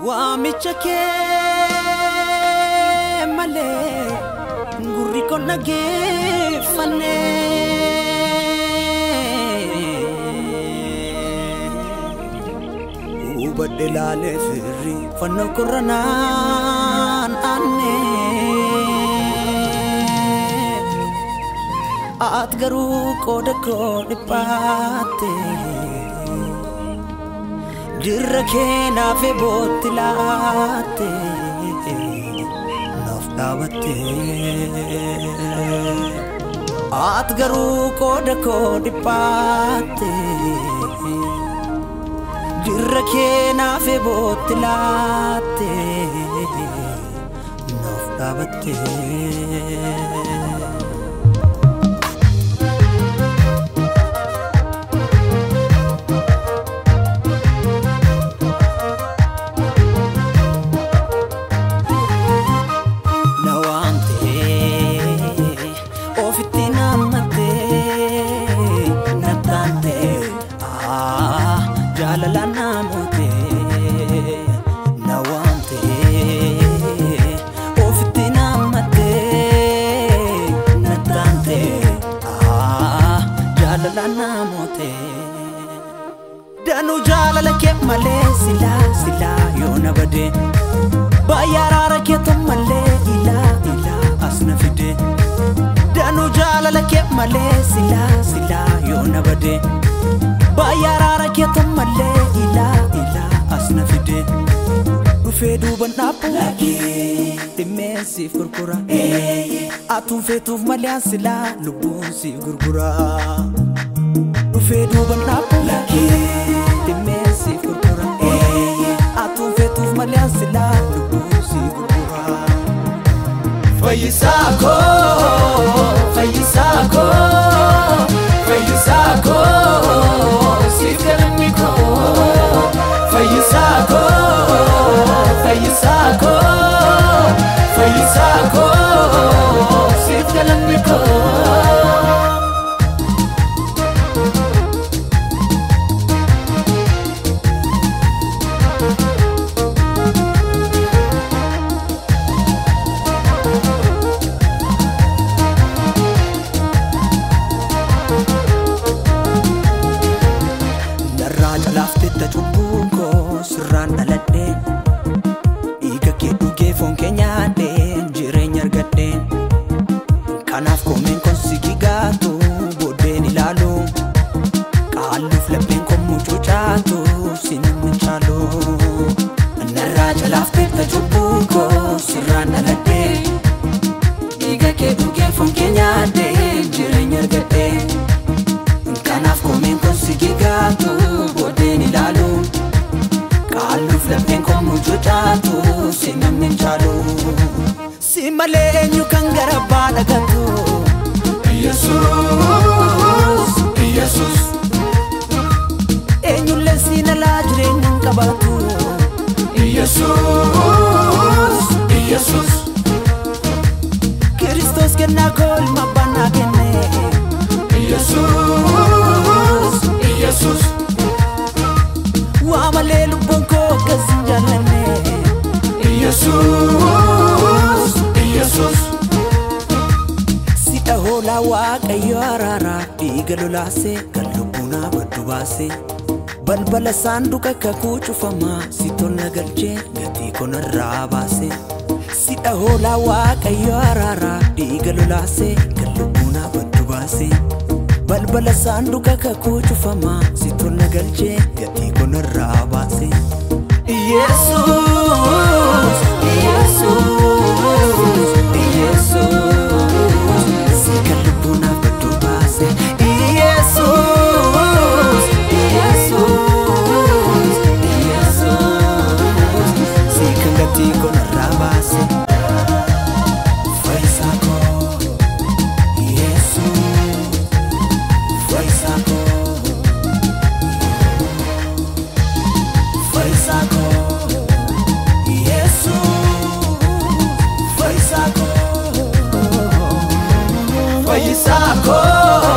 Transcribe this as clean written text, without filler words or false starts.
Waamicha kee malee gurri koo dhaggeeffanne. Hubadhe laalee firri fannoo korranaan aanne. Ati garuu qooda koo dhiphaatte. Dirra kee naaf eebootti laatte naaf dhaabatte. Ati garuu qooda koo dhiphaatte. Dirra kee naaf eebootti laatte naaf dhaabatte. Jaalala namootee na waamtee ofitti naammattee na taantee jaalala namootee. Danuu jaalala kee malee silaa silaa yoo na badee baay'ee araara keetu malee ilaa ilaa as na fidee. Danuu jaalala kee malee silaa silaa yoo na badee. Baay'ee araara keetu malee ilaa ilaa as na fide. Dhufee duuban dhaabbu dhimmeen siif gurgura. Atuun feetuuf malee an silaa lubbuun siif gurgura. Dhufee duuban dhaabbu dhimmeen siif gurgura. Atuun feetuuf malee an silaa lubbuun siif gurgura. Fayyisaa koo, fayyisaa koo, fayyisaa koo. Siif galanni koo, fayyisaa koo, fayyisaa koo, fayyisaa koo, siif galanni koo. Laaftetta cubbuun koo sirraan dhaladhee dhiiga kee dhugee foon kee nyaadhee jireenya argadhee. Kanaaf koomeen koon si gigaatu booddeen ilaalu qaalluuf lapheen koo mucucaatu si namni caalu. Narraa jalaaftetta cubbuun koo sirraan dhaladhee dhiiga kee dhugee foon kee nyaadhee jireenya argadhee. Kanaaf koomeen koon si gigaatu booddeen ilaalu qaalluuf lapheen koo mucucaatu si namni caalu. Si malee eenyu kan gara abbaa dhagatu? Iyyasuus, Iyyasuus. Eenyullee siin alaa jireenya hin qabaatu. Iyyasuus, Iyyasuus. Kiristoos kennaa koo ilma abbaan naa kenne. Iyyasuus, Iyyasuus. Waa malee lubbuun koo akkas hin jaallanne. Iyyasuus, Iyyasuus. Sidha hoolaa Waaqayyo araaraa dhiiga lolaasee kan lubbuu naa baddu baasee. Balbala saanduqa kakuu cufamaa si tolna galchee gatii konarraa baasee. Sidha hoolaa Waaqayyo araaraa dhiiga lolaasee kan lubbuu naa baddu baasee. Balbala saanduqa kakuu cufamaa si tolna galchee gatii konarraa baasee. Iyesuus, Iyesuus, Iyesuus, si kan lubbuu naaf baddu baase. Iyesuus, Iyesuus, Iyesuus, si kan gatii konarraa baase. Fayyisaa koo, Iyesuus, fayyisaa koo, fayyisaa koo, Iyesuus, fayyisaa koo. Fayyisaa koo,